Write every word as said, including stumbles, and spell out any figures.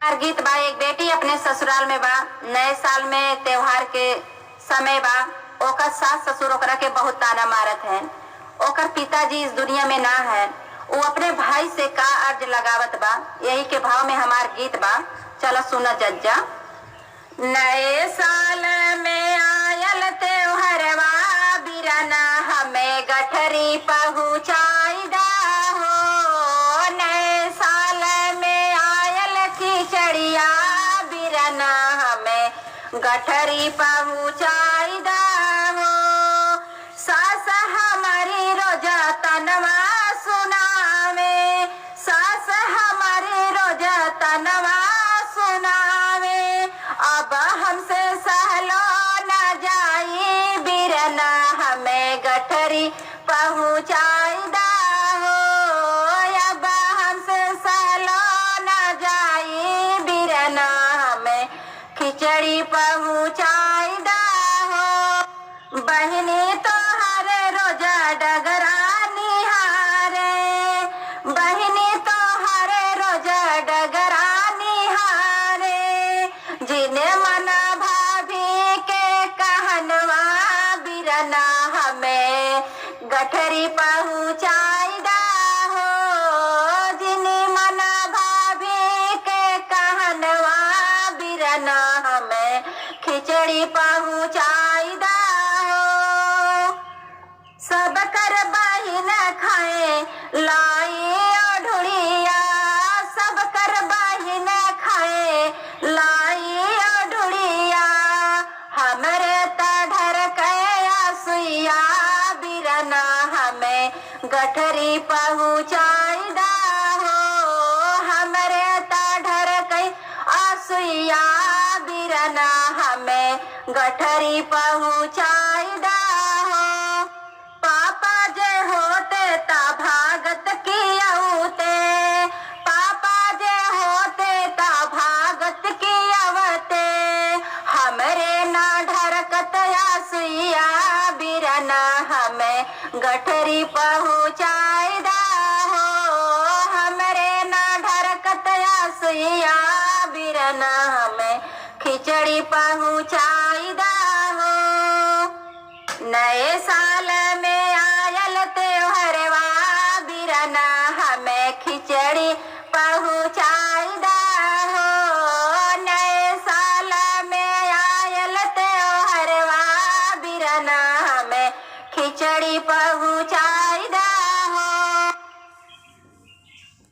हमार गीत बा, एक बेटी अपने ससुराल में बा, नए साल में त्योहार के समय बा, ओकर सास ससुर ओकरा के बहुत ताना मारत हैं। ओकर पिताजी इस दुनिया में ना है, उ अपने भाई से का अर्ज लगावत बा, यही के भाव में हमार गीत बा। चला सुना जज्जा। नए साल में आयल त्योहरवा बिरना हमें गठरी पहुँचाई दा हो। नए साल में आयल खिचड़िया बिरना हमें गठरी पहुँचाई दा हो। सास हमारी रोज तनवा सुनावे, सास हमारी रोज तनवा सुनावे। अब हमसे सहलो न जाई बिरना हमें गठरी पहुँचाई दा हो। अब हमसे सहलो न जाई बिरना हमें खिचड़ी पहुँचाई दा हो। बहिनी तोहरे रोज डगरा निहारे, बहिनी तोहरे रोज डगरा निहारे। जिने मना भाभी के कहनवा बिरना हमें गठरी पहुँचाई दा हो। जिने मना भाभी के कहनवा बिरना हमें खिचड़ी पहुँचाई दा हो। सब कर बहिन खाए लाई ओढ़ुड़िया, सब कर बहिन खाए लाई ओढ़ुड़िया। हमरे त ढरके आसुइया बिरना हमें गठरी पहुँचाई दा हो। हमरे त ढरके आसुइया बिरना हमें गठरी पहुँचाई दा हो। पापा जे होते त भागत की अउते, पापा जे होते त भागत की अवते। हमरे ना ढरकत आसुइया बिरना हमें गठरी पहुँचाई दा हो। हमरे ना ढरकत आसुइया बिरना हमें खिचड़ी पहुँचाई दा हो। नए साल